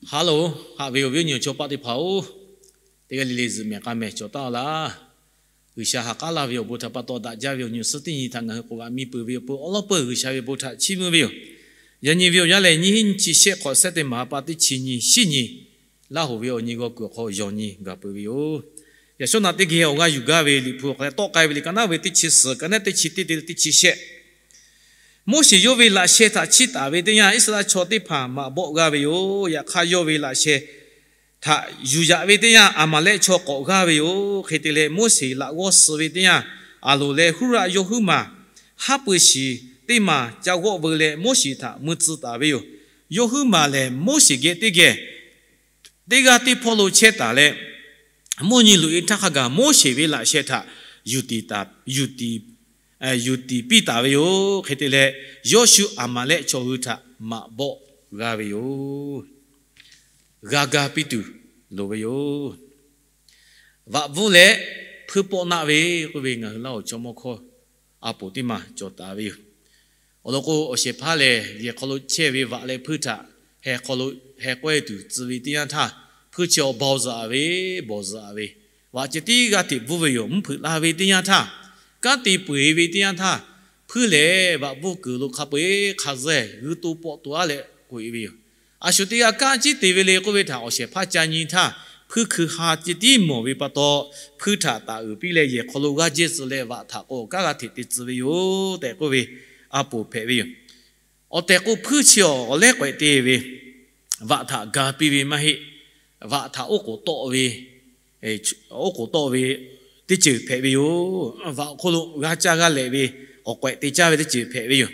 Haˉ loˬ, haꞈ ve awˬ viˉ awˬ nyi awˬ chawˇ paˆ teˇ hpaˍ-oˬ, teˇ g'aˇ le le zuhꞈ mehˍ k'a mehˍ cawˬ taˍ laˇ. G'uiˬsha ha k'aˉ laˇ ve awˬ bon htaꞈ pa taw daꞈ jaˇ ve awˬ nyi awˬ suhˉ teˇ nyi htaꞈ ngaˬ hui k'awꞈ g'a miˇ peuˬ ve awˬ pon awˉ lawˉ peuˬ G'uiˬsha ve bon htaꞈ chiˇ mvuh ve yoˬ. Yaꞈ nyi ve awˬ yanˇ lehˬ, nyiˇ hinˉ nyiˇ chi shehˆ hk'awꞈ sehˉ teˇ maˍ pa teˇ chi nyi shiˉ nyi, Laˇ hoꞈ ve awˬ nyi g'aw kuiˬ awˬ hk'aw yawˬ nyi gaˬ peuˬ ve yoˬ. Yaꞈ shawˉ naꞈ teˇ geh awˬ g'aˇ yuˬ gaˇ ve Liꞈ hpu awˬ hk'aw leh tawˆ k'ai ve liꞈ ka naˉ ve teˇ chi suhˍ, ka naˉ teˇ chi teˇ te leh teˇ chi shehˆ. Moˉseˍ yawˇ ve laꞈ sheh htaꞈ chiˇ taˍ ve teˇ yanˇ, Iˉsaˍreˍlaˆ chaw teˇ hpaˍ maꞈ bawˆ g'aˇ ve yoˬ. Yaꞈ hk'aˇ, yawˇ ve laꞈ sheh htaꞈ yuˬ yaꞈ ve teˇ yanˇ, Aˍmaˍlehˆ chaw k'awꞈ g'aˇ ve yoˬ. Hk'e te leh, Moˉseˍ laꞈ g'awˇ suh ve teˇ yanˇ, Aˍronˍ leh Huˉraˆ yawˇ huiˉ maˬ haˉ pui shiˍ teˇ maˬ ca g'awˆ veu leh Moˉseˍ htaꞈ mui tcuh taˍ ve yoˬ. Yawˇ huiˉ maˬ lehˬ, Moˉseˍ geh teˇ geh teˇ g'aˇ teˇ hpawˇ lo chehˇ taˍ leh, mvuhˇ nyi loꞈ-e htaˇ hk'a gaˬ Moˉseˍ ve laꞈ sheh htaꞈ yuˬ tiˍ taˍ, yuˬ tiˍ, yuˬ tiˍ piˇ taˍ ve yoˬ. Hk'e te leh, Yawˇshuˆ Aˍmaˍlehˆ chaw hui htaꞈ maꞈ bawˆ g'a ve yoˬ. G'a ga piˇ tuˬ loˍ ve yoˬ. Vaꞈ bvuhˇ leh hpuiˇ pawˆ naˆ ve k'oˆ ve ngaˬ hui Laˇ hoꞈ chaw mawˇ hkawˇ a poˍ teˇ maˬ cawˬ taˍ ve yoˬ. Awˬ lawn k'o, awˬ shehˍ hpaˇ lehˬ yehˬ hk'aw lo chehˇ ve vaꞈ leh hpuiˇ htaꞈ heh hk'aw lo heh k'awehˇ tuˬ tcuh ve teˇ yanˇ htaˇ, hpuiˇ chi awˬ bawˬ zuhꞈ ve, bawˬ zuhꞈ ve, vaꞈ ceh tiˉ g'aˇ hteꞈ bvuhˇ ve yoˬ. Mvuhˇ hpeuꞈ la ve teˇ yanˇ htaˇ, kanˉ te peu-eˬ ve teˇ yanˇ htaˇ, hpuiˇ lehˬ vaꞈ bvuhˇ kuiˬ lo hk'a peu-eˬ hk'a zuhˆ g'uiˇ to pawˆ to-a leh k'oꞈ-e ve yoˬ. A shu teˇ g'aˇ kanˉ ciˉ te ve le k'oˆ ve htaꞈ awˬ shehˍ hpaˇ ca nyi htaˇ, hpuiˇ hkui ha ceh tiˉ mawˬ ve pa taw, hpuiˇ htaꞈ taˍ uiˍ piˇ leh yehˬ hk'aw lo g'aˇ jehˇ tcuh leh vaꞈ htaꞈ k'o kanˉ g'a hteꞈ te tcuh ve yoˬ tehꞈ k'oˆ ve a poˍ hpehꞈ ve yoˬ. Awˬ tehˬ k'o, hpuiˇ chi awˬ awˬ lehˉ k'awehꞈ te ve vaꞈ htaꞈ ga piˇ ve maˇ heˆ. Vaꞈ htaꞈ oˉ k'oˍ tawˆ ve, oˉ k'oˍ tawˆ ve teˇ ceuˬ hpehꞈ ve yoˬ. Vaꞈ awˬ hk'oˆ lo g'a caˇ g'a lehꞈ ve, awˬ k'awehꞈ te caˇ ve teˇ ceuˬ hpehꞈ ve yoˬ.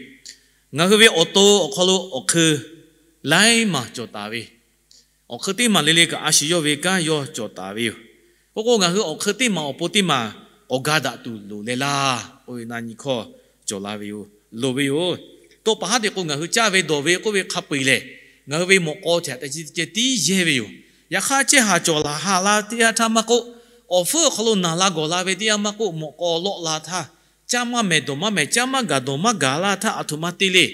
Ngaˬ hui ve awˬ to awˬ hk'aw lo awˬ hk'eun laiˉ maˬ cawˬ taˍ ve, awˬ hk'eun teˇ maˬ le le kaꞈ a shu yawˇ ve kanˉ yawˇ cawˬ taˍ ve yoˬ. K'oˆ k'o, ngaˬ hui awˬ hk'eun teˇ maˬ awˬ pon teˇ maˬ k'awꞈ ga daꞈ tuˬ loˍ leh laˇ k'oˆ ve na nyi hkawˇ cawˬ la ve yoˬ, loˍ ve yoˬ. Tawˇ pa haˉ te k'o, ngaˬ hui caˇ ve dawˬ ve k'oˆ ve hk'a peu-eˬ lehˬ, ngaˬ hui ve mawꞈ k'aw htaꞈ ceh tiˉ yehˇ ve yoˬ. Yaꞈ hk'aˇ, chehˇ haˍ cawˬ laˬ haˍ la teˇ yanˇ htaˇ maˇ k'oˆ, awˬ fuiˉ awˬ hk'aw lo naˬ la gawˬ la ve teˇ yanˇ maˇ k'oˆ, mawꞈ k'aw lawˆ la htaˇ, caˇ maˇ mehˍ dawˬ maˇ mehˍ, caˇ maˇ gaˬ dawˬ maˇ gaˬ la htaˇ, aˬ htoꞈ ma te le.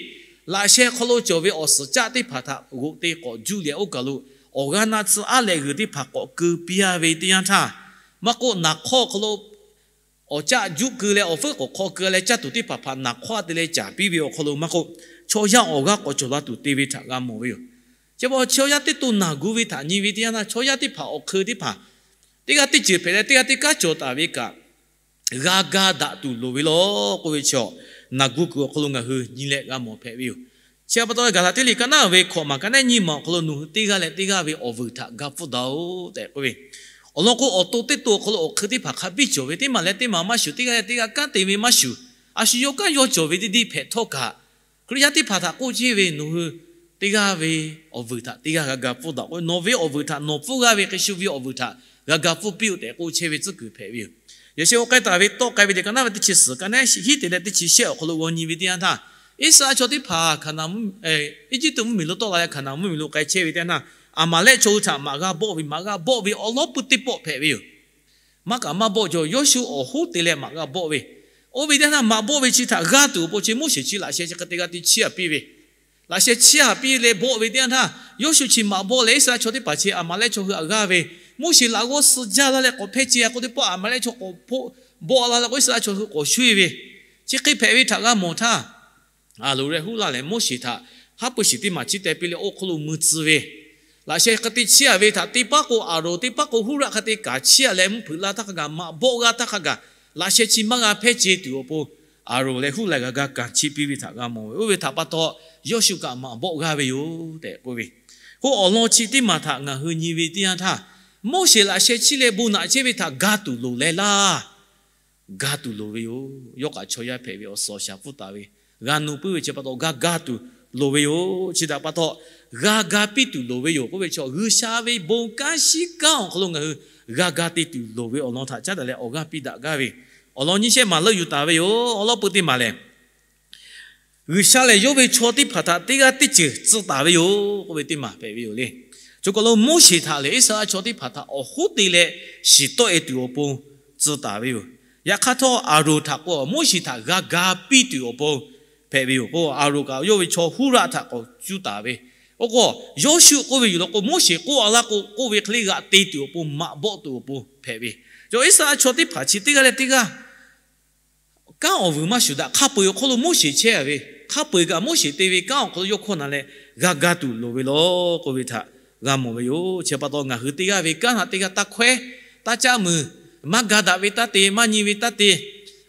Laꞈ sheh hk'aw lo cawˬ ve awˬ suhˍ caˆ teˇ hpaˍ htaꞈ g'oꞈ te k'awꞈ juˇ leh, oˇ kaˬ lo awˬ g'aˇ naˆ tsuhˇ aˉ lehꞈ g'uiˬ teˇ hpaˍ k'awꞈ keu piˇ-a ve teˇ yanˇ htaˇ, maˇ k'oˆ, naˍ hk'awˇ hk'aw lo awˬ caˆ juˆ keu leh awˬ fuiˉ k'awꞈ hk'aw keu leh caˇ tuˬ teˇ hpaˍ hpaˍ naˍ hk'awˇ te leh caˍ piˇ ve awˬ hk'aw lo maˇ k'oˆ, chaw yaˇ awˬ g'aˇ k'awꞈ cawˬ la tuˬ te ve htaꞈ g'a mawˬ ve yoˬ. Chi pa taw, chaw yaˇ teˇ to naˬ gu ve htaꞈ nyi ve teˇ yanˇ htaˇ, chaw yaˇ teˇ hpaˍ awˬ hk'eun teˇ hpaˍ teˇ g'aˇ teˇ ceuˬ hpehꞈ leh teˇ g'aˇ teˇ kanˉ cawˬ taˍ ve kaꞈ, g'a ga daꞈ tuˬ loˍ ve law k'oˆ ve chi, naˬ gu kuiˬ awˬ hk'aw lo ngaˬ hui nyi leh g'a mawˬ hpehꞈ ve yoˬ. Chi pa taw, Gaˍlaˍtiˆ liꞈ ka naˉ ve hkawꞈ maˬ ka naˉ nyiˇ maˬ awˬ hk'aw lo nawˬ hui teˇ g'aˇ leh teˇ g'aˇ ve awˬ vuiˬ htaꞈ ga pfuhˇ daꞈ-oꞈ tehꞈ k'oˆ ve, awˬ lawn k'o, awˬ to teˇ to awˬ hk'aw lo awˬ hk'eun teˇ hpaˍ hk'a biˇ cawˬ ve teˇ maˬ leh teˇ maˬ maˇ shuˍ, teˇ g'aˇ leh teˇ g'aˇ kanˉ te ve maˇ shuˍ, a shu yawˇ kanˉ yawˇ cawˬ ve teˇ deˇ hpehꞈ htawˇ kaꞈ, Hkriꞈ yaˇ teˇ hpaˍ htaꞈ k'oˆ chehˇ ve, nawˬ hui teˇ g'aˇ ve awˬ vuiˬ htaꞈ teˇ g'aˇ g'a ga pfuhˇ daꞈ k'o, nawˬ ve awˬ vuiˬ htaꞈ nawˬ pfuhˇ g'aˇ ve hk'e shu ve awˬ vuiˬ htaꞈ g'a ga pfuhˇ piˇ-oˆ tehꞈ k'oˆ chehˇ ve tcuhˉ kuiˬ hpehꞈ ve yoˬ. Yaꞈ sheh k'o, k'ai taˍ ve tawˆ k'ai ve liꞈ ka naˉ ve teˇ chi suhˍ ka naˉ hiˉ te leh teˇ chi shehˆ awˬ hk'aw lo g'aw nyi ve teˇ yanˇ htaˇ, Iˉsaˍreˍlaˆ chaw teˇ hpaˍ Hkaˍnanˍ, Eˇjiˇtuꞈ mvuhˇmiˬ lo tawˆ la leh Hkaˍnanˍ mvuhˇmiˬ lo k'ai chehˇ ve teˇ yanˇ htaˇ, Aˍmaˍlehˆ chaw hui htaꞈ maꞈ g'a bawˆ ve, maꞈ g'a bawˆ ve awˬ lawˉ pui teˇ pawˆ hpehꞈ ve yoˬ. Maˇ kaꞈ maˇ bawˆ jaw, Yawˇshuˆ awˬ hoˉ te leh maꞈ g'a bawˆ ve, oˇ ve teˇ yanˇ htaˇ maꞈ bawˆ ve chi htaꞈ g'aˇ tuˬ awˬ pon chi Moˉseˍ chi laꞈ sheh chi hk'e te g'a te chiˇ aꞈ piˇ ve, laꞈ sheh chiˇ aꞈ piˇ leh bawˆ ve teˇ yanˇ htaˇ, Yawˇshuˆ chi maꞈ bawˆ leh Iˉsaˍreˍlaˆ chaw teˇ hpaˍ chi Aˍmaˍlehˆ chaw hui htaꞈ g'aˇ ve, Moˉseˍ laꞈ g'awˇ suh jaˇ laˇ leh k'awꞈ hpehˇ ce a k'oˆ teˇ pawˆ Aˍmaˍlehˆ chaw k'awꞈ hpoˆ bawˆ la leh k'o, Iˉsaˍreˍlaˆ chaw hui k'awꞈ shuˇ-e ve, chi hk'e hpehꞈ ve htaꞈ g'a mawˬ htaˇ, Aˍronˍ leh Huˉraˆ lehˬ Moˉseˍ htaꞈ haˉ pui shiˍ teˇ maˬ chiˇ teh piˇ leh oˇ hk'oˆ lo mui tcuh ve, laꞈ sheh hk'e te chiˇ aꞈ ve htaꞈ teˇ paˉ k'o Aˍronˍ, teˇ paˉ k'o Huˉraˆ hk'e te kaꞈ chiˇ aꞈ leh mvuhˇ hpeuꞈ la htaˇ hk'a gaˬ, maꞈ bawˆ g'a htaˇ hk'a gaˬ, laꞈ sheh chi maˇ g'a hpehˇ ce tuˬ awˬ pon, Aˍronˍ leh Huˉraˆ g'a ga kanˍ chiˇ piˇ ve htaꞈ g'a mawˬ ve. Oˇ ve htaꞈ pa taw, Yawˇshuˆ kaꞈ maꞈ bawˆ g'aˇ ve yoˬ tehꞈ k'oˆ ve. K'o, awˬ lawn chi teˇ maˬ htaꞈ ngaˬ hui nyi ve teˇ yanˇ htaˇ, Moˉseˍ laꞈ sheh chiˇ leh bon naꞈ chehˇ ve htaꞈ ga tuˬ loˍ leh laˇ. Ga tuˬ loˍ ve yoˬ. Yawˇ kaꞈ chaw yaˇ hpehꞈ ve awˬ suhˍ awˬ shaˍ pfuhˇ taˍ ve, g'a nu puiˉ ve chi pa taw g'a ga tuˬ loˍ ve yoˬ. Chi htaꞈ pa taw, g'a ga piˇ tuˬ loˍ ve yoˬ k'oˆ ve chi, G'uiˬsha ve bon kanˉ shiˉ kanˉ awˬ hk'aw lo ngaˬ hui g'a ga te tuˬ loˍ ve awˬ lawn htaꞈ caˉ daꞈ leh awˬ g'aˇ piˇ daꞈ gaˇ ve awˬ lawn nyiˇ shehˆ maˍ leuˆ yuˬ taˍ ve yoˬ. Awˬ lawn pui teˇ maˬ lehˬ, G'uiˬsha lehˬ yawˇ ve chaw teˇ hpaˍ htaꞈ teˇ g'aˇ teˇ ceuˬ tcuh taˍ ve yoˬ k'oˆ ve teˇ maˬ hpehꞈ ve yoˬ le. Chi hk'aw lo Moˉseˍ htaꞈ lehˬ Iˉsaˍreˍlaˆ chaw teˇ hpaˍ htaꞈ awˬ hoˉ te leh shiˍ tawˆ-e tuˬ awˬ pon tcuh taˍ ve yoˬ. Yaꞈ hk'aˇ htawˇ, Aˍronˍ htaꞈ k'o Moˉseˍ htaꞈ g'a ga piˇ tuˬ awˬ pon hpehꞈ ve yoˬ. K'o, Aˍronˍ kaꞈ yawˇ ve chaw Huˉraˆ htaꞈ k'awꞈ cuˇ taˍ ve, Oˇ k'o, Yawˇshuˆ k'oˆ ve yuˬ law k'o, Moˉseˍ k'oˆ a laˇ k'o, k'oˆ ve hk'e le g'aꞈ te tuˬ awˬ pon, maꞈ bawˆ tuˬ awˬ pon hpehꞈ ve. Chaw Iˉsaˍreˍlaˆ chaw teˇ hpaˍ chi teˇ g'aˇ leh teˇ g'aˇ kanˉ awˬ vuiˬ maˇ shuˍ daꞈ. Hk'a peu-eˬ awˬ hk'oˆ lo Moˉseˍ chehˇ a ve, hk'a peu-eˬ kaꞈ Moˉseˍ te ve kanˉ awˬ hk'aw lo yawˇ hkawˇ na leh g'a ga tuˬ loˍ ve law k'oˆ ve htaꞈ g'a mawˬ ve yoˬ. Chi pa taw ngaˬ hui teˇ g'aˇ ve kanˉ htaꞈ teˇ g'aˇ taˇ hkawehˉ, taˇ caˆ muiˬ, maˇ ga daꞈ ve taˇ te, maˇ nyi ve taˇ te.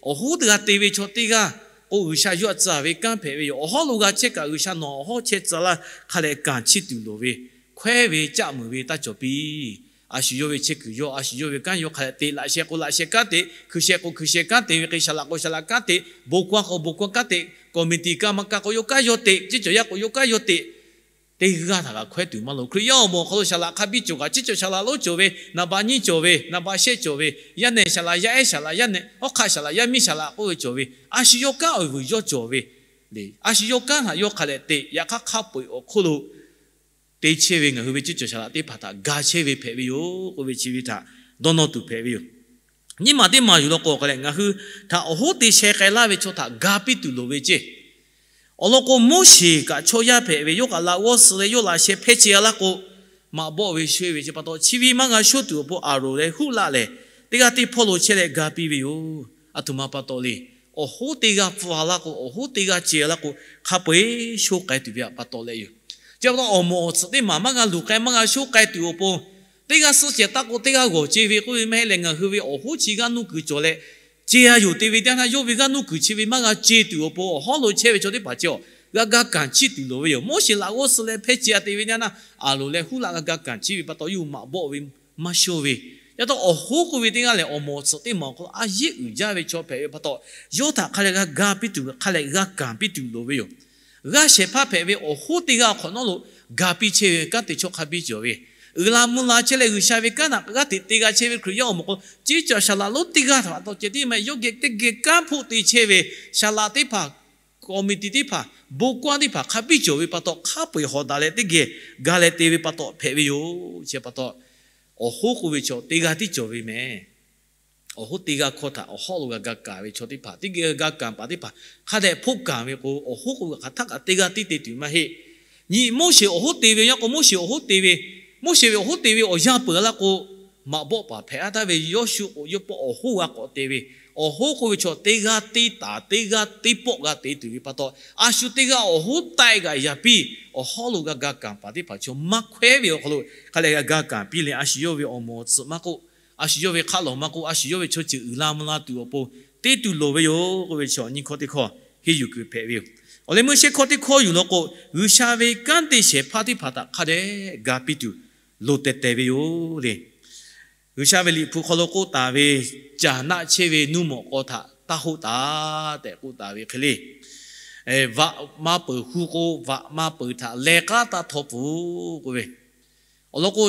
Awˬ hoˉ teˇ g'aˇ te ve chaw teˇ g'aˇ k'o, G'uiˬsha yuˇ a tcuh ve kanˉ hpehꞈ ve yoˬ. Awˬ hawˉ lo g'a chehˇ kaꞈ, G'uiˬsha nawˬ awˬ hawˉ chehˇ tcuh laˇ hk'a leh kanˍ chiˇ tuˬ loˍ ve, hkawehˉ ve caˆ muiˬ ve taˇ cawˬ piˇ. A shu yawˇ ve chehˇ kuiˬ yawˇ, a shu yawˇ ve kanˉ yawˇ hk'a leh teꞈ, laꞈ sheh k'o laꞈ sheh kanˉ teꞈ, hkui sheh k'o hkui sheh kanˉ te ve hk'e, shaˍ laꞈ k'o shaˍ laꞈ kanˉ teꞈ, bon kawˇ k'o bon kawˇ kanˉ teꞈ, committee ka ma ka k'o yawˇ kanˉ yawˇ teꞈ, ceˇ cawˬ yaˇ k'o yawˇ kanˉ yawˇ teꞈ. Teˇ g'aˇ htaꞈ kaꞈ hkawehˉ tuˬ maˇ loˍ. Hkriꞈ yaˇ awˬ moˍ awˬ hk'aw lo shaˍ laꞈ hk'a biˇ cawˬ kaꞈ, ceˇ cawˬ shaˍ laꞈ lonˉ cawˬ ve, naˍ baꞈ nyiˇ cawˬ ve, naˍ baꞈ shehˆ cawˬ ve, yaˇ nehˬ shaˍ laꞈ, yaˇ ehˉ shaˍ laꞈ, yaˇ nehˬ hawˉ hk'aˆ shaˍ laꞈ, yaˇ miˇ shaˍ laꞈ k'oˆ ve cawˬ ve, a shu yawˇ kanˉ awˬ vuiˬ yawˇ cawˬ ve le. A shu yawˇ kanˉ htaꞈ yawˇ hk'a leh teꞈ, yaꞈ hk'aˇ hk'a peu-eˬ awˬ hk'oˆ lo te chehˇ ve ngaˬ hui ve ceˇ cawˬ shaˍ laꞈ teˇ hpaˍ htaꞈ ga chehˇ ve hpehꞈ ve yoˬ k'oˆ ve chi ve htaꞈ dawˇ nawˇ tuˬ hpehꞈ ve yoˬ. Nyiˇ maˬ teˇ maˬ yuˬ law k'o, hk'a leh ngaˬ hui htaꞈ awˬ hoˉ te sheh k'ai laˇ ve chaw htaꞈ ga piˇ tuˬ loˍ ve ceˇ. Awˬ lawn k'o, Moˉseˍ kaꞈ chaw yaˇ hpehꞈ ve, yawˇ kaꞈ laꞈ g'awˇ suh leh yawˇ laꞈ sheh hpehˇ ce a laˇ k'o, maꞈ bawˆ ve shehˇ ve chi pa taw, chi ve maˇ g'a shonˇ tuˬ awˬ pon Aˍronˍ leh Huˉlaˆ lehˬ, teˇ g'aˇ teˇ hpawˇ lo chehˇ leh ga piˇ ve yoˬ. A htoꞈ ma pa taw le. Awˬ hoˉ teˇ g'aˇ pfuhˇ a laˇ k'o, awˬ hoˉ teˇ g'aˇ ce a laˇ k'o, hk'a peu-eˬ shonˇ k'ai tuˬ ve pa taw leh yoˬ. Chi pa taw, awˬ moˍ awˬ tsuhꞈ teˇ maˬ maˇ g'a luˬ k'ai, maˇ g'a shonˇ k'ai tuˬ awˬ pon, teˇ g'aˇ suhˆ cehˬ taˇ k'o teˇ g'aˇ g'awˬ ce ve k'oˆ ve maˇ heˆ leh, ngaˬ hui ve awˬ hoˉ chi g'aˇ nuˇ kuiˬ cawˬ leh ce a yoˬ te ve teˇ yanˇ, yawˇ ve g'aˇ nuˇ kuiˬ chi ve maˇ g'a ce tuˬ awˬ pon, awˬ hawˉ lo chehˇ ve chaw teˇ hpaˍ chi awˬ g'a ga kanˍ chiˇ tuˬ loˍ ve yoˬ. Moˉseˍ laꞈ g'awˇ suh leh hpehˇ ce a te ve teˇ yanˇ, Aˍronˍ leh Huˉlaˆ g'a ga kanˍ chiˇ ve pa taw, yawˇ hui maꞈ bawˆ ve maˇ shonˇ ve. Yaˇ taw awˬ hoˉ k'oˆ ve teˇ g'aˇ lehˬ, awˬ moˍ awˬ tsuhꞈ teˇ maˬ awˬ hk'aw lo a yeˉ uiˍ jaˇ ve chaw hpehꞈ ve pa taw, yawˇ htaꞈ hk'a leh g'a ga piˇ tuˬ, hk'a leh g'a kanˍ piˇ tuˬ loˍ ve yoˬ. G'aˇ shehˍ hpaˇ hpehꞈ ve awˬ hoˉ teˇ g'aˇ awˬ hk'awꞈ nawˉ lo ga piˇ chehˇ ve kanˉ te chaw hk'a biˇ cawˬ ve, uiˍ la mvuh la chehˇ leh G'uiˬsha ve kanˉ htaꞈ g'aˇ hteꞈ te g'a chehˇ ve Hkriꞈ yaˇ awˬ moˍ k'o, ceˇ cawˬ shaˍ laꞈ lonˉ teˇ g'aˇ htaꞈ pa taw ceh tiˉ maˇ heˆ, yawˇ geh teˇ geh kanˉ hpoˆ te chehˇ ve, shaˍ laꞈ teˇ hpaˍ, committee teˇ hpaˍ, bon kawˇ teˇ hpaˍ hk'a biˇ cawˬ ve pa taw, hk'a peu-eˬ hawꞈ daꞈ leh teˇ geh ga leh te ve pa taw hpehꞈ ve yoˬ. Chi pa taw, awˬ hoˉ k'oˆ ve chaw teˇ g'aˇ tiˉ cawˬ ve mehˍ. Awˬ hoˉ teˇ g'aˇ hkawˇ htaꞈ awˬ hawˉ lo g'a ga kanˍ ve chaw teˇ hpaˍ, teˇ geh ga kanˍ paˍ teˇ hpaˍ hk'a dehꞈ hpoˆ kanˍ ve k'o, awˬ hoˉ k'oˆ ve hk'aˬ htaˇ kaꞈ teˇ g'aˇ tiˉ te tuˬ maˇ heˆ. Nyi Moˉseˍ awˬ hoˉ te ve, yaꞈ k'o Moˉseˍ awˬ hoˉ te ve, Moˉseˍ ve awˬ hoˉ te ve awˬ yanˇ peuˬ a laˇ k'o, maꞈ bawˆ paˍ hpehꞈ a taˍ ve Yawˇshuˆ k'o, yawˇ pawˆ awˬ hoˉ g'a k'awꞈ te ve. Awˬ hoˉ k'oˆ ve chaw teˇ g'aˇ tiˉ taˍ, teˇ g'aˇ tiˉ pawˆ g'a te tuˬ ve pa taw, a shu teˇ g'aˇ awˬ hoˉ taiˆ g'aꞈ yaˍ piˇ, awˬ hawˉ lo g'a ga kanˍ paˍ teˇ hpaˍ chaw maˇ hkawehˉ ve awˬ hk'aw lo hk'a leh g'a ga kanˍ piˇ leh, a shu yawˇ ve awˬ moˍ awˬ tsuhꞈ maˇ k'oˆ, a shu yawˇ ve hk'aˆ lawˬ maˇ k'oˆ, a shu yawˇ ve chaw ceuˬ uiˍ la mvuh la tuˬ awˬ pon te tuˬ loˍ ve yoˬ k'oˆ ve chaw nyiˇ hkawˇ teˇ hkawˇ henˇ yuˬ kuiˬ hpehꞈ ve yoˬ. Awˬ leh meuˇ shehˇ hkawˇ teˇ hkawˇ yuˬ law k'o, G'uiˬsha ve kanˉ te shehˍ hpaˇ teˇ hpaˍ htaꞈ hk'a dehꞈ ga piˇ tuˬ loˍ tehˬ tehˬ ve yoˬ le. G'uiˬsha ve Liꞈ hpu hk'aw lo k'oˆ taˍ ve, Caˬ naˆ chehˇ ve nuˇ mawꞈ k'aw htaꞈ taˇ hoˆ taˍ tehꞈ k'oˆ taˍ ve hk'e le. Vaꞈ ma peuˬ hu k'o, vaꞈ ma peuˬ htaꞈ leh k'aˉ taˇ htaw pfuhˍ k'oˆ ve, awˬ lawn k'o,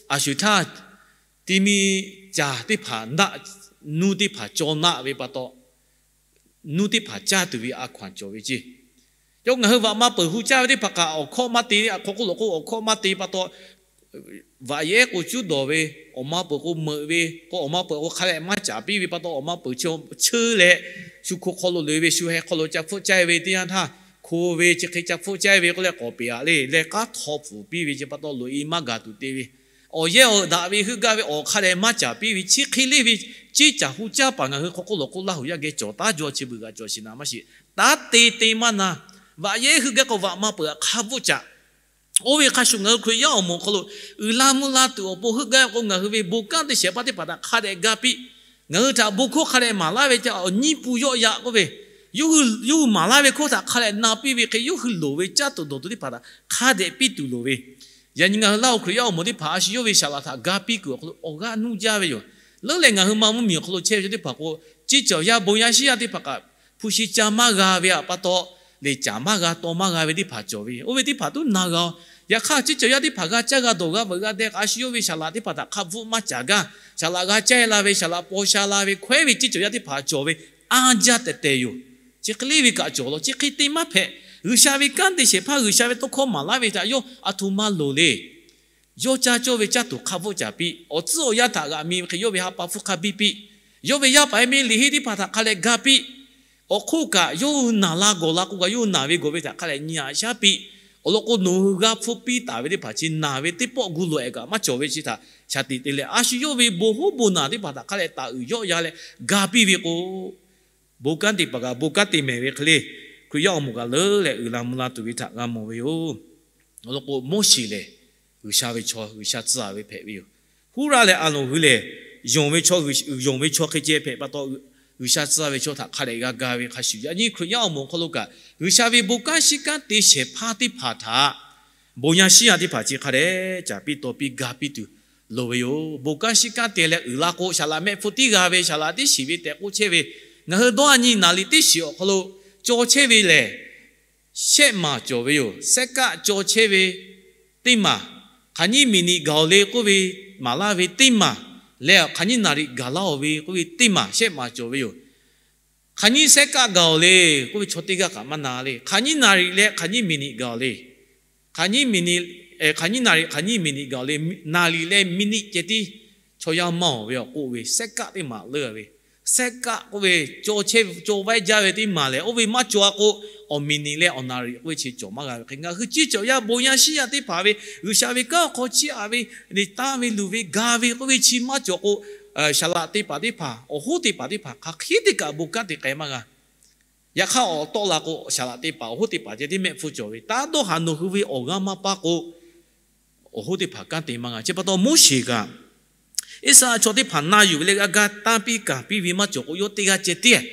a shu htaˇ ti mi caˬ teˇ hpaˍ naˆ, nuˇ teˇ hpaˍ caw naˆ ve pa taw, nuˇ teˇ hpaˍ caˇ tuˬ ve a hkaw-anˬ cawˬ ve ceˇ. Yawˇ ngaˬ hui vaꞈ ma peuˬ hu caˇ ve teˇ hpaˍ kaꞈ awˬ hkawˇ maˇ te, a hk'aw k'oˆ lawˬ k'o awˬ hkawˇ maˇ te pa taw, vaꞈ yehˉ k'o cuˉ dawˬ ve, awˬ ma peuˬ k'o meuꞈ ve, k'o awˬ ma peuˬ k'o hk'a leh maˇ caˍ piˇ ve pa taw, awˬ ma peuˬ chi cheuˇ leh, shu hko hk'aw lo loꞈ-e ve, shu heh hk'aw lo ca hpfuhˆ caˇ ve teˇ yanˇ htaˇ, hko ve chi hk'e ca hpfuhˆ caˇ ve k'oˆ leh k'awꞈ peꞈ-a le. Leh k'aˉ htaw pfuhˍ piˇ ve chi pa taw, loꞈ-e maˇ gaˬ tuˬ te ve, awˬ yehˇ awˬ daꞈ ve heuˆ gaˇ ve awˬ hk'a leh maˇ caˍ piˇ ve, chi hk'e le ve, ceˇ caˬ hu caˇ paˍ ngaˬ hui hk'aw k'oˆ lawˬ k'o Laˇ huˍ yaˇ geh cawˬ taˉ jaw chi beuꞈ g'a cawˬ shiˍ naˍ maˇ shiˍ. Taˇ te te maˇ na. Vaꞈ yehˉ heuˆ gaˇ k'o vaꞈ ma peuˬ htaꞈ hk'a bvuhˆ caꞈ. Oˇ ve hk'a shuˍ ngaˬ hui Hkriꞈ yaˇ awˬ moˍ awˬ hk'aw lo uiˍ la mvuh la tuˬ awˬ pon heuˆ gaˇ k'o, ngaˬ hui ve bon kanˉ te shehˍ hpaˇ teˇ hpaˍ htaꞈ hk'a dehꞈ ga piˇ. Ngaˬ hui htaꞈ bon hkawˇ hk'a dehꞈ maˍ laˇ ve ca awˬ nyiˇ pun yawˆ yaꞈ k'oˆ ve, yawˇ hui maˍ laˇ ve hkawˇ htaꞈ hk'a dehꞈ na piˇ ve hk'e, yawˇ hui loˍ ve caˇ tuˬ dawˬ tuˬ teˇ hpaˍ htaꞈ hk'a dehꞈ piˇ tuˬ loˍ ve. Yaꞈ nyi ngaˬ hui Laˇ huˍ Hkriꞈ yaˇ awˬ moˍ teˇ hpaˍ a shu yawˇ ve shaˍ laꞈ htaꞈ ga piˇ kuiˬ awˬ hk'aw lo awˬ g'aˇ nuˇ jaˇ ve yoˬ. Leuˉ leh ngaˬ hui ma mvuhˇ miˬ awˬ hk'aw lo chehˇ ve chaw teˇ hpaˍ k'o, ceˇ cawˬ yaˇ bon yaˇ shiˉ yaˇ teˇ hpaˍ kaꞈ hpu shi ca maˇ g'a ve pa taw, lehˬ caˍ maˇ g'a taw maˇ g'a ve teˇ hpaˍ cawˬ ve. Oˇ ve teˇ hpaˍ tuˉ na g'a-o. Yaꞈ hk'aˇ, ceˇ cawˬ yaˇ teˇ hpaˍ g'a caˇ g'a dawˬ g'a veuꞈ g'a deh k'o, a shu yawˇ ve shaˍ laꞈ teˇ hpaˍ htaꞈ hk'a bvuhˆ maˇ caˍ gaˇ. Shaˍ laꞈ g'a caˇ la ve, shaˍ laꞈ paw sha la ve, hkawehˉ ve ceˇ cawˬ yaˇ teˇ hpaˍ cawˬ ve, anˇ jaˇ tehˬ tehˬ yoˬ. Chi hk'e le ve kaꞈ cawˬ law, chi hk'e te maˇ hpehꞈ. G'uiˬsha ve kanˉ te shehˍ hpaˇ, G'uiˬsha ve tawˇ hkawˇ maˍ laˇ ve htaꞈ yawˇ a htoꞈ ma loˍ le. Yawˇ caˇ cawˇ ve caˇ tuˬ hk'a bvuhˆ caˍ piˇ. Awˬ tcuhˉ awˬ yanˇ htaꞈ g'aꞈ mi ve hk'e yawˇ ve ha pa hpfuhˇ hk'a biˇ piˇ. Yawˇ ve yaˇ paˍ yaˇ miˇ liꞈ henˇ teˇ hpaˍ htaꞈ hk'a leh ga piˇ. Awˬ hk'oˆ kaꞈ yawˇ hui naˬ la gawˬ la k'o kaꞈ, yawˇ hui naˬ ve gawˬ ve htaꞈ hk'a leh nyi aꞈ shaˉ piˇ. Awˬ lawn k'o, nawˬ hui g'a hpfuhˇ piˇ taˍ ve teˇ hpaˍ chi naˬ ve teˇ pawˆ gu loꞈ-ehˍ kaꞈ maˇ cawˬ ve chi htaꞈ shaˍ tiꞈ te leh, a shu yawˇ ve bon hoˉ bon naˬ teˇ hpaˍ htaꞈ hk'a leh taˍ uiˍ yawˆ ya leh ga piˇ ve k'o, bon kanˉ te paˍ kaꞈ bon kanˉ te mehˍ ve hk'e le, Hkriꞈ yaˇ awˬ moˍ kaꞈ leuˉ leh uiˍ la mvuh la tuˬ ve htaꞈ g'a mawˬ ve yoˬ. Awˬ lawn k'o, Moˉseˍ lehˬ G'uiˬsha ve chaw, G'uiˬsha tcuh ve hpehꞈ ve yoˬ. Huˉraˆ leh Aˍronˍ hui lehˬ, yonˍ ve chaw, yonˍ ve chaw hk'e ceh hpehꞈ pa taw, G'uiˬsha tcuh ve chaw htaꞈ hk'a dehꞈ g'a ga ve hk'a shuˍ, yaꞈ nyi Hkriꞈ yaˇ awˬ moˍ awˬ hk'aw lo kaꞈ G'uiˬsha ve bon kanˉ shiˉ kanˉ te shehˍ hpaˇ teˇ hpaˍ htaꞈ bon yaˇ shiˉ yaˇ teˇ hpaˍ chi hk'a dehꞈ caˍ piˇ taw piˇ ga piˇ tuˬ loˍ ve yoˬ. Bon kanˉ shiˉ kanˉ te leh uiˍ la k'o, saˍ laꞈ mehˆ hpfuh tiˉ g'a ve, saˍ laꞈ tiˉ shiˍ ve tehꞈ k'oˆ chehˇ ve, ngaˬ hui dawˇ a nyi naˍ riˍ teˇ shiˍ awˬ hk'aw lo caw chehˇ ve lehˬ, shehˆ maˬ cawˬ ve yoˬ. Sehˉ kaˆ caw chehˇ ve teˇ maˬ, hk'aˬ nyiˇ miˬ niꞈ gaˬ-oˬ le k'oˆ ve maˍ laˇ ve teˇ maˬ leh, hk'aˬ nyiˇ naˍ riˍ gaˬ laˇ-oˬ ve k'oˆ ve teˇ maˬ shehˆ maˬ cawˬ ve yoˬ. Hk'aˬ nyiˇ sehˉ kaˆ gaˬ-oˬ le k'oˆ ve chaw teˇ g'aˇ kaꞈ maˇ na le. Hk'aˬ nyiˇ naˍ riˍ leh hk'aˬ nyiˇ miˬ niꞈ gaˬ-oˬ le. Hk'aˬ nyiˇ miˬ niꞈ, hk'aˬ nyiˇ naˍ riˍ hk'aˬ nyiˇ miˬ niꞈ gaˬ-oˬ le. Naˍ riˍ leh miˬ niꞈ ceh tiˉ chaw yaˇ maˇ-oˬ ve awˬ k'oˆ ve, sehˉ kaˆ teˇ maˬ leuˉ ve, sehˉ kaˆ k'oˆ ve caw chehˇ ve caw vaiˇ jaˇ ve teˇ maˬ lehˬ, oˇ ve maˇ cawˬ-a k'o, awˬ miˬ niꞈ leh awˬ naˍ riˍ k'oˆ ve chi cawˬ maˇ g'a ve hk'e, ngaˬ hui ciˇ cawˬ yaˇ bon yaˇ shiˉ yaˇ teˇ hpaˍ ve G'uiˬsha ve kanˉ awˬ hk'aw chiˇ aꞈ ve, le taˍ ve luˬ ve ga ve k'oˆ ve chi maˇ cawˬ k'o, saˍ laꞈ teˇ hpaˍ teˇ hpaˍ, awˬ hoˉ teˇ hpaˍ teˇ hpaˍ hk'aˬ hk'e te kaꞈ bon kanˉ te k'ai maˇ g'a. Yaꞈ hk'aˇ awˬ tawˆ la k'o, saˍ laꞈ teˇ hpaˍ awˬ hoˉ teˇ hpaˍ ceh tiˉ mehˆ hpfuhˇ cawˬ ve, taˇ dawˇ haˍ nawˬ hui ve awˬ g'aˇ maˇ paˇ k'o, awˬ hoˉ teˇ hpaˍ kanˉ te maˇ g'a. Chi pa taw Moˉseˍ kaꞈ Iˉsaˍreˍlaˆ chaw teˇ hpaˍ na yuˬ ve leh g'a ga tanˇ piˇ kanˍ piˇ ve maˇ cawˬ k'o, yawˇ teˇ g'aˇ ceh tiˉ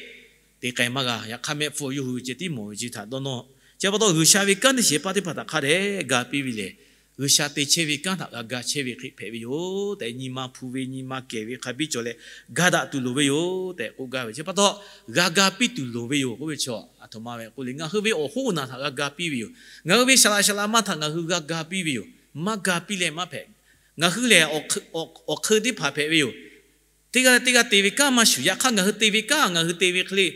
te k'ai maˇ g'a. Yaꞈ hk'aˇ mehˆ hpfuhˇ yawˇ hui ceh tiˉ mawˬ ve chi htaꞈ dawˇ nawˇ. Chi pa taw G'uiˬsha ve kanˉ teˇ shehˍ hpaˇ teˇ hpaˍ htaꞈ hk'a dehꞈ ga piˇ ve lehˬ, G'uiˬsha te chehˇ ve kanˉ htaꞈ g'a ga chehˇ ve hk'e hpehꞈ ve yoˬ tehꞈ, nyi ma hpu ve nyi ma kehˬ ve hk'a biˇ cawˬ leh ga daꞈ tuˬ loˍ ve yoˬ tehꞈ k'oˆ gaˇ ve. Chi pa taw g'a ga piˇ tuˬ loˍ ve yoˬ k'oˆ ve chaw, aˬ htoꞈ ma ve k'oˆ le, ngaˬ hui ve awˬ hoˉ awˬ naˬ htaꞈ g'a ga piˇ ve yoˬ. Ngaˬ hui ve saˍ laꞈ saˍ laꞈ ma htaꞈ ngaˬ hui g'a ga piˇ ve yoˬ. Maˇ ga piˇ leh maˇ hpehꞈ. Ngaˬ hui lehˬ awˬ hk'eun teˇ hpaˍ hpehꞈ ve yoˬ. Teˇ g'aˇ leh teˇ g'aˇ te ve kanˉ maˇ shuˍ, yaꞈ hk'aˇ ngaˬ hui te ve kanˉ ngaˬ hui te ve hk'e le,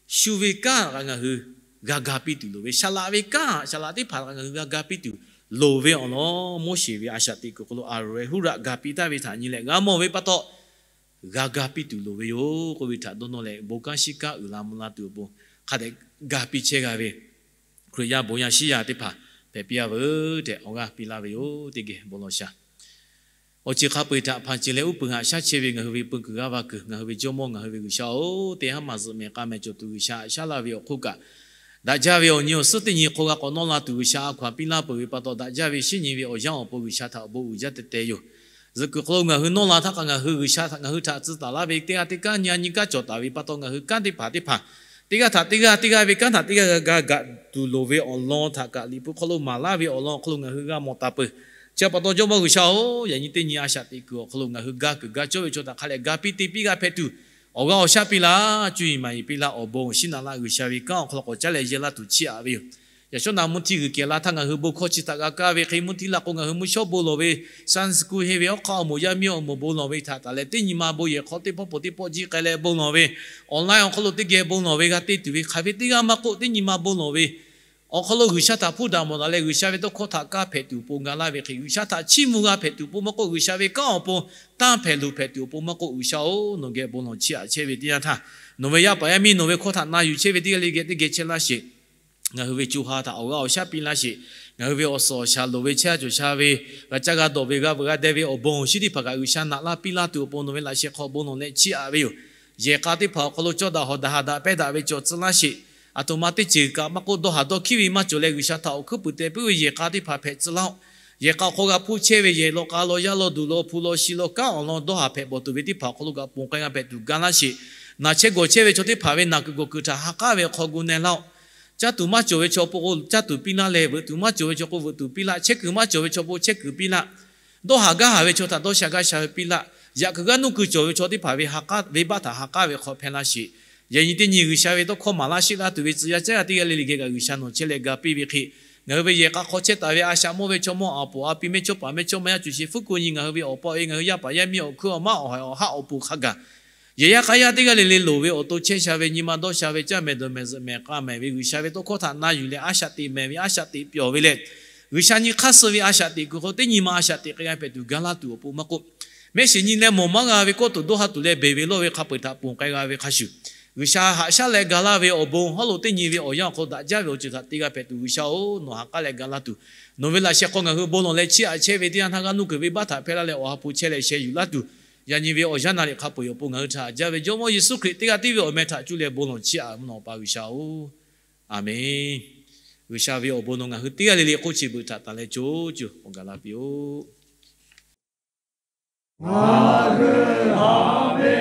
shu ve kanˉ kaꞈ ngaˬ hui g'a ga piˇ tuˬ loˍ ve, saˍ laꞈ ve kanˉ saˍ laꞈ teˇ hpaˍ kaꞈ ngaˬ hui g'a ga piˇ tuˬ loˍ ve awˬ lawn, Moˉseˍ ve a shaꞈ teꞈ kuiˬ awˬ hk'aw lo Aˍronˍ leh Huˉraˆ ga piˇ taˍ ve htaꞈ nyi leh g'a mawˬ ve pa taw, g'a ga piˇ tuˬ loˍ ve yoˬ k'oˆ ve htaꞈ dawˇ nawˇ leh, bon kanˉ shiˉ kanˉ uiˍ la mvuh la tuˬ awˬ pon hk'a dehꞈ ga piˇ chehˇ g'a ve Hkriꞈ yaˇ bon yaˇ shiˉ yaˇ teˇ hpaˍ hpehꞈ piˇ-a veuˬ tehꞈ awˬ g'aˇ piˇ laˇ ve yoˬ. Teˇ geh bon lawˬ shaˍ. Awˬ ceuˬ hk'a peu-eˬ htaꞈ hpanˍ cehˬ leh uˉ peunˍ haꞈ shaˉ chehˇ ve ngaˬ hui ve peu kuiˬ g'aˇ va kuiˬ, ngaˬ hui ve Jawˇmawˇ, ngaˬ hui ve G'uiˬsha-oˬ, teˇ haˉ maˬ zuhꞈ mehˍ k'a mehˍ cawˬ tuˬ G'uiˬsha haꞈ shaˉ laˇ ve awˬ hk'oˆ kaꞈ, daꞈ jaˇ ve awˬ nyi awˬ suhˉ teˇ nyi hk'aw g'a k'awꞈ nawˇ la tuˬ G'uiˬsha a hkaw anˬ piˇ laˇ peuˬ ve pa taw, daꞈ jaˇ ve shinˉ nyi ve awˬ yanˇ awˬ pon G'uiˬsha htaꞈ awˬ bon uiˍ jaˇ teh teh yoˬ. Zuhꞈ kuiˬ hk'aw lo ngaˬ hui nawˇ la htaˇ kaꞈ ngaˬ hui G'uiˬsha htaꞈ ngaˬ hui htaꞈ tcuh taˍ laˇ ve teˇ g'aˇ teˇ kanˉ nyi a nyi kanˉ cawˬ taˍ ve pa taw, ngaˬ hui kanˉ teˇ hpaˍ teˇ hpaˍ teˇ g'aˇ htaꞈ teˇ g'aˇ, teˇ g'aˇ ve kanˉ htaꞈ teˇ g'aˇ g'a ga tuˬ loˍ ve awˬ lawn htaꞈ kaꞈ Liꞈ hpu hk'aw lo maˍ laˇ ve awˬ lawn awˬ hk'aw lo ngaˬ hui g'a mawˬ taˍ peuˬ. Chi pa taw Jawˇmawˇ G'uiˬsha-oˬ, yaꞈ nyi teˇ nyi a shaꞈ teꞈ kuiˬ awˬ hk'aw lo ngaˬ hui ga kuiˬ ga cawˇ ve chaw htaꞈ hk'a leh ga piˇ te piˇ g'a hpehꞈ tuˬ, awˬ g'aˇ awˬ shaˉ piˇ laˇ, cuˇ yiˍ maˍ yiˍ piˇ laˇ, awˬ bon awˬ shinˉ naꞈ laˇ, G'uiˬsha ve kanˉ awˬ hk'aw lo k'awꞈ caˉ leh yehˇ laˇ tuˬ chiˇ aꞈ ve yoˬ. Yaꞈ shawˉ naꞈ mvuhˇ htiˇ g'uiˬ kehˬ la htaˇ ngaˬ hui bon hkawˇ chi htaꞈ g'a kaˇ ve hk'e, mvuhˇ htiˇ la k'o ngaˬ hui mvuhˇ shawˉ bon lawˬ ve, Sunday school henˇ ve awˬ hk'aˇ awˬ moˍ, yaˇ miˇ awˬ moˍ bon lawˬ ve htaꞈ taˍ leh, teˇ nyi ma bon yehˬ hk'aw teˇ pawˆ peuˬ teˇ pawˆ jiˇ k'ai leh bon lawˬ ve, online awˬ hk'aw lo teˇ geh bon lawˬ ve g'a te tuˬ ve hk'aˬ ve teˇ g'aˇ maˇ k'oˆ, teˇ nyi ma bon lawˬ ve awˬ hk'aw lo G'uiˬsha htaꞈ hpuˇ daꞈ mawˬ daꞈ leh G'uiˬsha ve tawˇ hkawˇ htaꞈ kaˇ hpehꞈ tuˬ awˬ pon ga laˇ ve hk'e, G'uiˬsha htaꞈ chiˇ mvuh g'a hpehꞈ tuˬ awˬ pon maˇ k'oˆ, G'uiˬsha ve kanˉ awˬ pon tanˇ hpehꞈ luˬ hpehꞈ tuˬ awˬ pon maˇ k'oˆ, G'uiˬsha-oˬ, nawˬ geh bon lawˬ chiˇ aꞈ chehˇ ve teˇ yanˇ htaˇ, nawˬ ve yaˇ paˍ yaˇ miˇ nawˬ ve hkawˇ htaꞈ na yuˬ chehˇ ve teˇ g'aˇ le geh teˇ geh chehˇ laˇ sheˍ. Ngaˬ hui ve co ha htaꞈ awˬ g'aˇ awˬ shaˉ piˇ laˇ sheˍ. Ngaˬ hui ve awˬ suhˍ awˬ shaˍ loˍ ve, chehˇ a cawˬ sha ve, g'a caˇ g'a dawˬ ve, g'a veuꞈ g'a deh ve awˬ bon awˬ shinˉ teˇ hpaˍ kaꞈ G'uiˬsha naꞈ laˇ piˇ laˇ tuˬ awˬ pon nawˬ ve laꞈ sheh hk'aw bon lawˬ leh chiˇ aꞈ ve yoˬ. Yehˬ k'a teˇ hpaˍ awˬ hk'aw lo cawˇ daꞈ hawˍ daꞈ ha daꞈ pehˇ daꞈ ve cawˬ tcuh laˇ sheˍ. Aˬ htoꞈ ma teˇ ceuˬ kaꞈ maˇ k'oˆ, dawˇ haˍ dawˇ hkiˉ ve maˇ cawˬ leh G'uiˬsha htaꞈ awˬ hkuiˉ puiˍ teh puiˉ ve yehˬ k'a teˇ hpaˍ hpehꞈ tcuh laˇ-oˆ. Yehˬ k'a awˬ hk'aw g'a hpuˇ chehˇ ve yehˬ law k'a law yaˇ law duˬ law hpu law shi law kanˉ awˬ lawn dawˇ haˍ hpehꞈ bawˬ tuˬ ve teˇ hpaˍ awˬ hk'aw lo kaꞈ ponˬ k'ai g'a hpehꞈ tuˬ ga laˇ sheˍ. Naˬ chehˇ gawˬ chehˇ ve chaw teˇ hpaˍ ve naˬ kuiˬ gawˬ kuiˬ htaꞈ ha k'aˉ ve awˬ hk'aw gu na laˇ-oˆ. Caˇ tuˬ maˇ cawˬ ve chaw pon k'o caˇ tuˬ piˇ laˇ leh, veuꞈ tuˬ maˇ cawˬ ve chaw k'o veuꞈ tuˬ piˇ laˇ, chehˇ kuiˬ maˇ cawˬ ve chaw pon chehˇ kuiˬ piˇ laˇ, dawˇ haˍ gaˇ haˍ ve chaw htaꞈ dawˇ sha gaˇ sha ve piˇ laˇ, yaꞈ kuiˬ g'aˇ nuˇ kuiˬ cawˬ ve chaw teˇ hpaˍ ve ha k'aˉ venˇbaˆ htaꞈ ha k'aˉ ve hk'aw hpehˇ laˇ sheˍ. Yaꞈ nyi teˇ nyi G'uiˬsha ve tawˇ hkawˇ maˍ laˇ sheˆ laˇ tuˬ ve tcuh yaˇ caˉ yaˇ teˇ g'aˇ le le geh kaꞈ G'uiˬsha nawˬ chehˇ leh ga piˇ ve hk'e, ngaˬ hui ve yehˬ k'a hk'aw chehˇ taˍ ve a shaꞈ mawˇ ve chaw mawˇ aˬ poˍ a pi mehˇchawˇpaˍ mehˇchawˇma yaˇ cuˬ sheˍ fuˉ ko nyi ngaˬ hui ve awˬ pa e ngaˬ hui yaˇ paˍ yaˇ miˇ awˬ hkui awˬ maˉ awˬ haiˬ awˬ haˉ awˬ pon hk'a gaˬ, yehˬ yaˇ k'a yaˇ teˇ g'aˇ le le loˍ ve awˬ to chehˇ sha ve, nyi ma dawˇ sha ve, caˇ mehˍ dawˬ mehˍ zuhꞈ mehˍ k'a mehˍ ve G'uiˬsha ve tawˇ hkawˇ htaꞈ na yuˬ leh a shaꞈ teꞈ mehˍ ve a shaꞈ teꞈ pyawˬ ve leh, G'uiˬsha nyi hk'aˇ suh ve a shaꞈ teꞈ kuiˬ hk'aw teˇ nyi ma a shaꞈ teꞈ k'ai g'a hpehꞈ tuˬ ga laˇ tuˬ awˬ pon maˇ k'oˆ, mehˆ shiˍ nyi leh mawˬ maˇ g'a ve kawˇ tuˬ dawˇ ha tuˬ leh beˬ ve lawˇ ve hk'a peu-eˬ htaꞈ ponˬ k'ai g'a ve hk'a shuˍ, G'uiˬsha haꞈ shaˉ leh ga laˇ ve awˬ bon, hawˉ lo teˇ nyi ve awˬ yanˇ awˬ hk'aw daꞈ jaˇ ve awˬ ceuˬ htaꞈ te g'a hpehꞈ tuˬ G'uiˬsha-oˬ, nawˬ ha k'aˉ leh ga laˇ tuˬ, nawˬ ve laꞈ sheh hk'aw ngaˬ hui bon lawˬ leh chiˇ aꞈ chehˇ ve teˇ yanˇ htaˇ g'aˇ nuˇ kuiˬ venˇbaˆ htaꞈ hpehˇ laˇ leh awˬ ha hpu chehˇ leh sheh yuˬ laˇ tuˬ, yaꞈ nyi ve awˬ yanˇ naˍ riˍ hk'a peu-eˬ awˬ pon ngaˬ hui htaꞈ haꞈ jaˇ ve Jawˇmawˇ Yeˍsuˆ Hkriꞈ teˇ g'aˇ tiˉ ve awˬ meh htaꞈ cuˇ leh bon lawˬ chiˇ aꞈ mvuhˇ naw pa G'uiˬsha-oˬ, Aˍmenˍ. G'uiˬsha ve awˬ bon nawˬ ngaˬ hui teˇ g'aˇ le le hk'oˆ chi beuꞈ htaꞈ tanˬ leh co cuˬ awˬ gaˬ la piˇ-oˆ. Ngaˬ hui haꞈ ve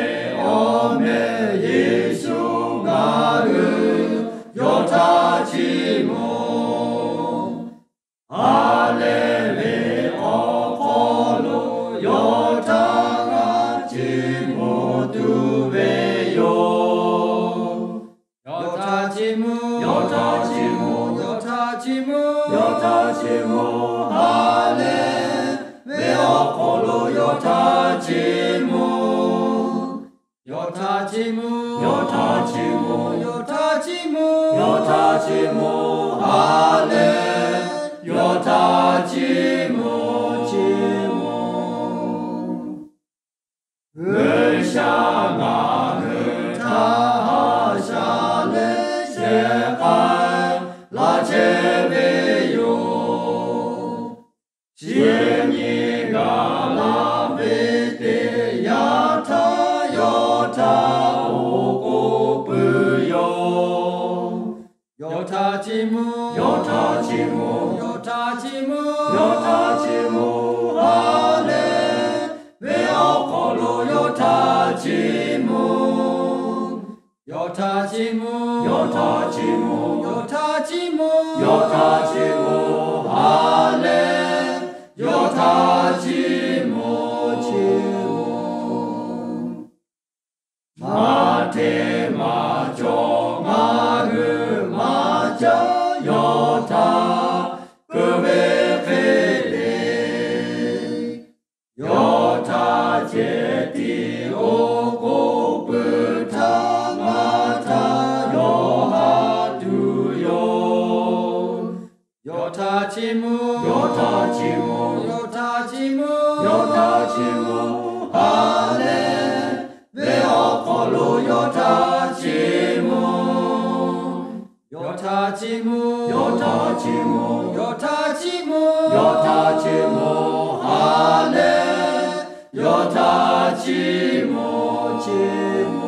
awˬ meh Yeˍsuˆ ngaˬ hui yawˇ htaꞈ chiˇ mvuh. Ha lehˬ ve awˬ hk'aw lo yawˇ htaꞈ ngaˬ chiˇ mvuh tuˬ ve yoˬ. Yawˇ htaꞈ chiˇ mvuh, yawˇ htaꞈ chiˇ mvuh, yawˇ htaꞈ chiˇ mvuh, yawˇ htaꞈ chiˇ mvuh. Ha lehˬ ve awˬ hk'aw lo yawˇ htaꞈ chiˇ mvuh. Yawˇ htaꞈ chiˇ mvuh, yawˇ htaꞈ chiˇ mvuh, yawˇ htaꞈ chiˇ mvuh, yawˇ htaꞈ chiˇ mvuh. Ha lehˬ yawˇ htaꞈ chiˇ mvuh, chiˇ mvuh. G'uiˬsha ngaˬ hui htaꞈ haꞈ shaˉ leh shehˍ k'ai laˇ chehˇ ve yoˬ. Chi nyi gaˬ la ve teˇ yanˇ htaˇ yawˇ htaꞈ oˉ k'oˍ puiˉ yoˬ. Yawˇ htaꞈ chiˇ mvuh, yawˇ htaꞈ chiˇ mvuh, yawˇ htaꞈ chiˇ mvuh, yawˇ htaꞈ chiˇ mvuh. Ha lehˬ ve awˬ hk'aw lo yawˇ htaꞈ chiˇ mvuh. Yawˇ htaꞈ chiˇ mvuh, yawˇ htaꞈ chiˇ mvuh, yawˇ htaꞈ chiˇ mvuh, yawˇ htaꞈ chiˇ mvuh. Ha lehˬ yawˇ htaꞈ chiˇ mvuh, chiˇ mvuh. Maꞈ hteˇ maꞈ cawˬ ngaˬ hui maˇ caˇ yawˇ htaꞈ keu ve hk'e le. Yawˇ htaꞈ ceh tiˉ oˉ k'oˍ puiˉ htaˇ ngaˬ htaꞈ yawˇ haꞈ tuˬ yoˬ. Yawˇ htaꞈ chiˇ mvuh, yawˇ htaꞈ chiˇ mvuh, yawˇ htaꞈ chiˇ mvuh, yawˇ htaꞈ chiˇ mvuh. Ha lehˬ ve awˬ hk'aw lo yawˇ htaꞈ chiˇ mvuh. Yawˇ htaꞈ chiˇ mvuh, yawˇ htaꞈ chiˇ mvuh, yawˇ htaꞈ chiˇ mvuh, yawˇ htaꞈ chiˇ mvuh. Ha lehˬ yawˇ htaꞈ chiˇ mvuh, chiˇ mvuh.